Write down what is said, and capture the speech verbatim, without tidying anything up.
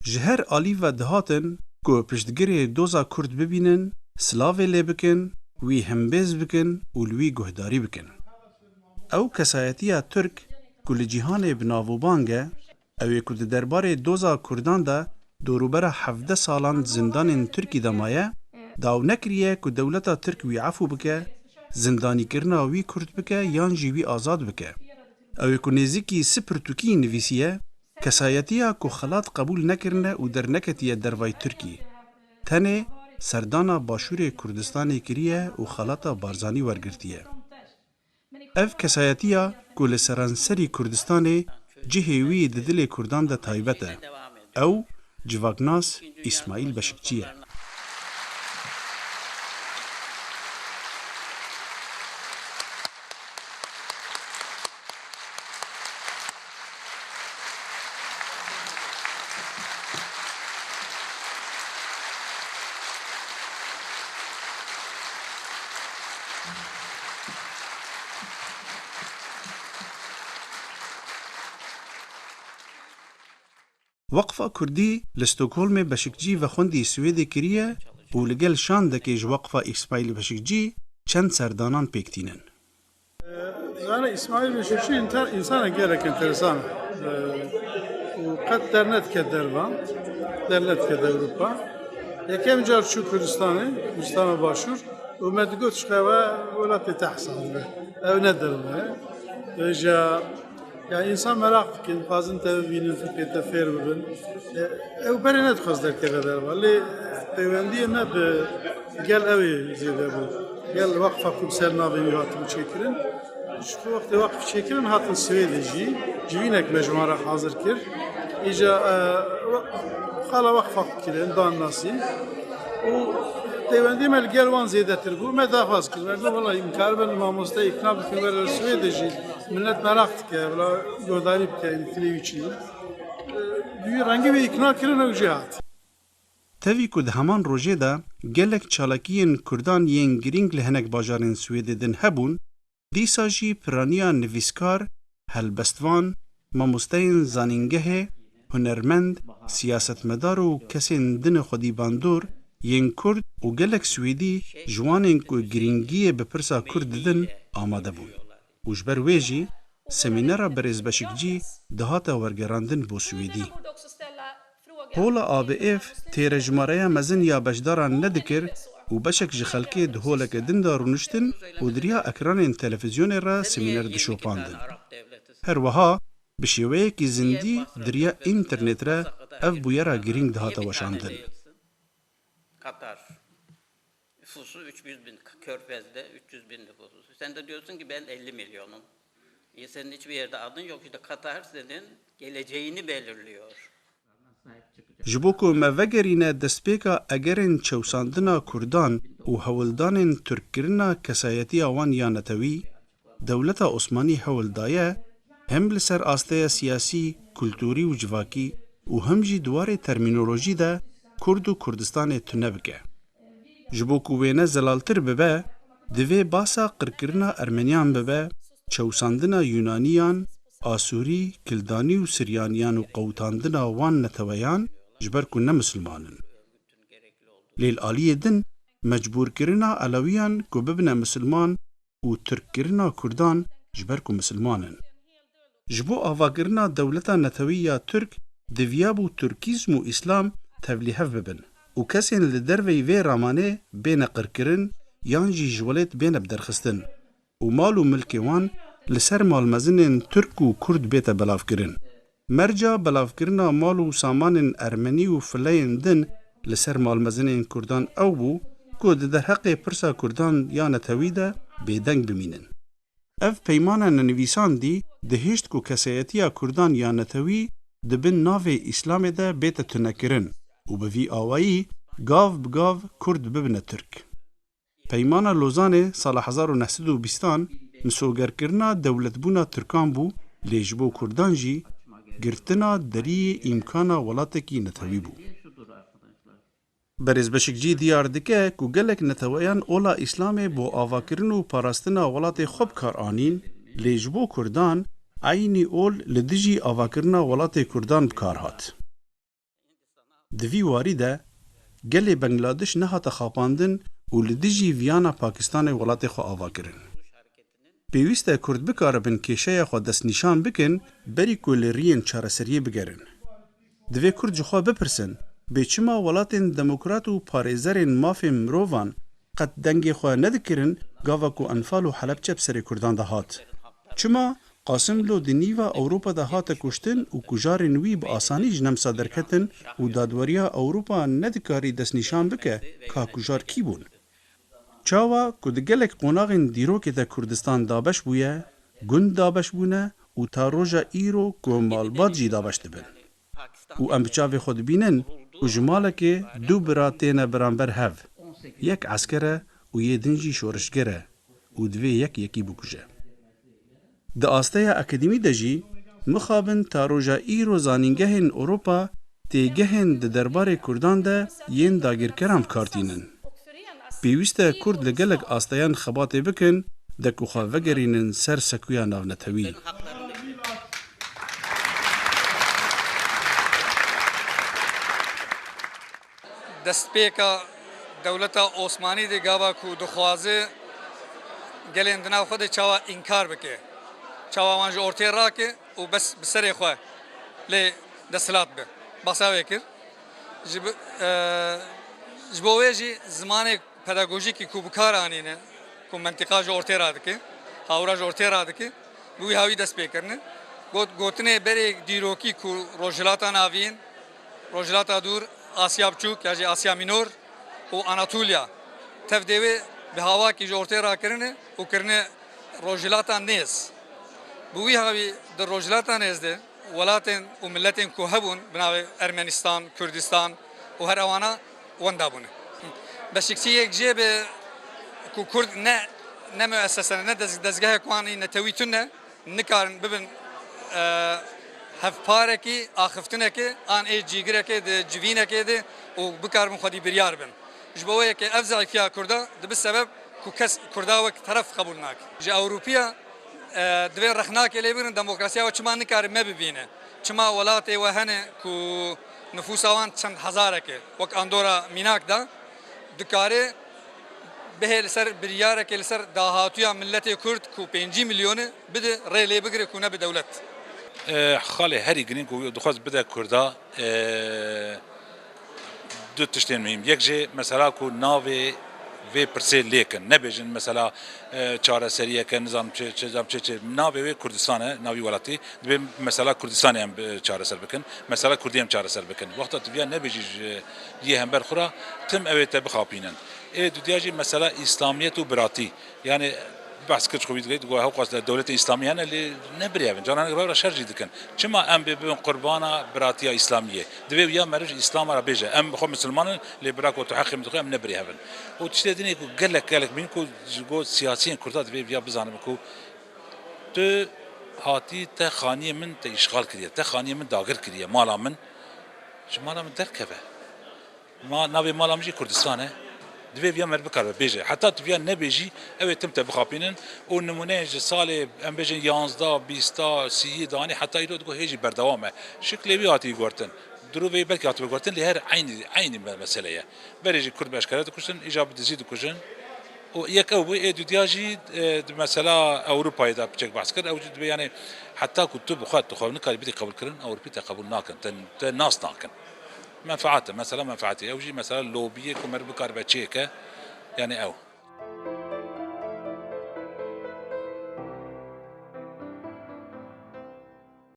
Ji her alî ve dihatin ku piştgirê doza Kurd bibînin, silavê lê bikin, wî hembêz bikin û li wî guhdarî bikin. Ew kesayetiya Tirk ku li cîhanê bi navûbang e, ew ê ku di derbarê doza Kurdan de dorûbera hevdeh salan di zindanên Tirkî de maye, daw nekiriye ku dewleta Tirk wî efû bike, zindanîkirina wî kurt bike yan jî wî azad bike. Ew ê ku nêzîkî sî pirtûkî nivîsiye, kesayetiya ku xelat qebûl nekirine û derneketiye dervayî Tirkî. Tenê serdana Başûrê Kurdistanê kiriye û xelata Barzanî wergirtiye. Ev kesayetiya ku li seranserî Kurdistanê cihê wî di dilê Kurdan de taybet e. Ew civaknas Îsmaîl Beşikçî ye. Weqfa Kurdî li Stockholmê Beşikçî vexwendî Swêdê kiriye û li gel şandekê ji Weqfa Îsmaîl Beşikçî çend serdanan pêk tînin. Zane Îsmaîl Beşikçî înter-, însanek gelek enteresan e, û qet dernedike dervan, dernedike de Ewropa. Yekem car çû Kurdistanê, Kurdistana Başûr û me digot ji xwe welatê te hesab dibe. Ew ne derve. Vêca, ya însan meraq dikin, dixwazin te bibînin, fikrê te fêr bibin. E, ew berê nedixwest derkeve derva. Lê peywendiyê me bi gel ew ê zêde bû. Gel Weqfa ku bi ser navê wî hatibû çêkirin. Ji ku wextê weqf çêkirin hatin Swêdê jî. Civînek me ji wan re hazir kir. Îca, e, we-, qala weqfa kirin, dan nasî. Û peywendiyê me li gel wan zêdetir bû. Me daxwaz kir. Me got, "Wela, em karibin mamoste îkna bikin, were li Swêdê jî. Milet meraq dike, wela guhdarî bike, em dilê wî çi ye." E, bi wî rengî wî îkna kirin, ew jê hat. Tevî ku di heman rojê de gelek çalakiyên Kurdan yên girîng li hinek bajarên Swêdê din hebûn, dîsa jî piraniya nivîskar, helbestvan, mamosteyên zanîngehê, hunermend, siyasetmedar û kesên din xwedî bandor yên Kurd û gelek Swêdî ji wanên ku girîngiyê bi pirsa Kurd didin amade bûn. Û ji ber wê jî semînera berêz Beşikcî dihate wergerandin bo Swêdî. Hola A B F têrejmareya mezin ya beşdaran nedikir û beşek ji xelkê di holeke din de rûniştin û di riya ekranên televîzyonê re semîner dişopandin. Her wiha bi şêweyekî zindî di riya înternêt re ev bûyera girîng dihate weşandin. Nüfusu üç yüz bin, Körfez'de üç yüz bin nüfusu. Sen de diyorsun ki, "Ben elli milyonum." E, senin hiçbir yerde adın yok. İşte Katar senin geleceğini belirliyor. Ji bo ku me vegerîne destpêka egerên çewsandina Kurdan û hewldanên Tirkkirina kesayetiya wan ya netewî, dewleta Osmanî hewl daye hem li ser asteya siyasî, kulturî û civakî û hem jî di warê termînolojî de Kurd û Kurdistanê tune bike. Ji bo ku wêne zelaltir bibe, divê basa qirkirina Ermeniyan bibe, çewsandina Yunaniyan, Asûrî, Kildanî û Siryaniyan û qewitandina wan neteweyan ji ber ku ne misilman in. Lê li aliyê din mecbûrkirina Elewiyan ku bibine misilman û Tirkkirina Kurdan ji ber ku misilman in. Ji bo avakirina dewleta netewî ya Tirk diviyabû Tirkîzm û Îslam tevlîhev bibin û kesên li derveyî vê ramanê bêne qirkirin yan jî ji welêt bêne biderxistin û mal û milkê wan li ser malmezinên Tirk û Kurd bête belavkirin. Merca belavkirina mal û samanên Ermenî û fileyên din li ser malmezinên Kurdan ew bû ku di derheqê pirsa Kurdan ya netewî de bêdeng bimînin. Ev peymana nenivîsandî dihişt ku kesayetiya Kurdan ya netewî di bin navê Îslamê de bête tunekirin û bi vî awayî gav bi gav Kurd bibine Tirk. Peymana Lozanê sala hezar û neh sed û bîstan misogerkirina dewletbûna Tirkan bû, lê ji bo Kurdan jî girtina deriyê îmkana welatekî netewî bû. Berêz Beşikcî diyar dike ku gelek neteweyan ola Îslamê bo avakirin û parastina welatê xwe bi kar anîn, lê ji bo Kurdan eynî ol li dijî avakirina welatê Kurdan bi kar hat. Di vî warî de gelê Bangladeş nehate xapandin û li dijî viyana Pakistanê welatê xwe ava kirin. Pêwîst e Kurd bikaribin kêşeya xwe destnîşan bikin, berî ku li riyên çareseriyê bigerin. Divê Kurd ji xwe bipirsin, bê çima welatên demokrat û parêzerên mafên mirovan qet dengê xwe nedikirin gava ku Enfal û Helebçe bi serê Kurdan de hat? Çima Qasimlo di nîva Ewropa de hate kuştin û kujarên wî bi asanî ji nemsa derketin û dadweriya Ewropa nedikarî destnîşan bike ka kujar kî bûn? Çawa ku di gelek qonaxên dîrokê de Kurdistan dabeş bûye, gund dabeş bûne û ta roja îro ku malbat jî dabeş dibin. Û em bi çavê xwe dibînin ku ji malekê du bira têne beramber hev, yek esker e û yê din jî şorişger e û divê yek yekî bikuje. Di asteya akademî de jî mixabin ta roja îro zanîngehên Ewropa têgehên di derbarê Kurdan de yên dagirkeran bi kar tînin. Pêwîst e Kurd li gelek asteyan xebatê bikin, de ku xwe vegerînin ser sekuya navnetewî. Destpêka dewleta Osmanî de gava ku dixwaze gelên di nav xwe de çawa înkar bike, çawa wan ji ortê rake û bes bi serê xwe lê desthilat be. Basa wê kir. Ji bi-, e, ji bo wê jî zimanê pedagojîkî ku bi kar anîne, ku mentiqa ji ortê radike, hawira ji ortê radike, bi wî hawî dest pê kirine. Got, gotinê berê dîrokî ku Rojhilata Navîn, Rojhilata Dûr, Asya Biçûk ya jî Asya Mînor û Anatolya tevdê wê bi hawakî ji ortê rakirine û kirine Rojhilata Nêz. Bi wî hawî di Rojhilata Nêz de welatên û miletên ku hebûn bi navê Ermenistan, Kurdistan û her ewana wenda bûne. Beşikçî yek jê be ku Kurd ne, ne muessese ne, ne dez-, dezgehek wan î netewî tune, nikarin bibin, e, hevparekî, axiftinekê an ê cîgirekê di civînekê de û bikaribin xwedî biryar bin. Ji bo wê yekê ev zeîfiya Kurda dibi sebeb ku kes Kurda wek teref qebûl nake. Ji Ewropiya, e, divê rexnakê lê bigirin, demokrasiya we çima nikare me bibîne? Çima welatê we hene ku nifûsa wan çend hezarek e, wek Andora mînak da, dikare bihê li ser biryarekê li ser dahatuya miletê Kurd ku pêncî milyon e, bide rê lê bigire ku nebe dewlet. E, xalê herî girîng ku dixwest bide Kurda, e, du tiştên muhîm. Yek jê mesela ku navê vê pirsê lêkin. Nebêjin mesela, e, çareseriyeke, nizam çi, çi, nizam çi, çi. Navê wê Kurdistan e, navî welatî. Dibê mesela Kurdistanê em, e, çareser bikin. Mesela Kurdî em çareser bikin. Wexta tu viya nebêjî ji yê hember xwe ra, tim ew ê te bixapînin. Ê dudiya jî mesela Îslamiyet û biratî. Yani behs kir ji xwe vî digeyt, got, hewqas dewletên Îslamî hene, lê ne birê hev in. Canan rew re şer jî dikin. Çima em bê bibin qurbana biratiya Îslamiyê? Divê ya meriv ji Îslama re bêje. Em xwe misilman in, lê bira ku tu heqê min dixwe, em ne birê hev in. Û tiştê dinê ku gelek, gelek bîn ku ji go siyasiyên Kurda divê viya bizanin ku tu hatî te xaniyê min te îşxal kiriye, te xaniyê min dagir kiriye, mala min, ji mala min derkeve. Ma navê mala min jî Kurdistan e. Divê viya meriv bikaribe bêje. Heta tu viya nebêjî, ew ê tim te bixapînin û nimûneyên ji salê, em bêjin, yanzda, bîsta, sîyî danî heta îro digo hê jî berdewam e. Şiklê wî hatiye guhertin. Dirûvê wî belkî hatibe guhertin, lê her eynî, eynî me-, mesele ye. Berê jî Kurd bi eşkere dikuştin, îja bi dizî dikujin. Û yek ew bû, ê dudiya jî, e, di mesela Ewropayê de piçek behs kir. Ew jî dibê, yani, heta ku tu bi xwe, tu xwe nikarî bidî qebûlkirin, Ewropî te qebûl nakin, te, te nas nakin. Menfaat e, mesela menfaatê. Ew jî mesela lobiyê ku meriv bikaribe çêke, yani ew.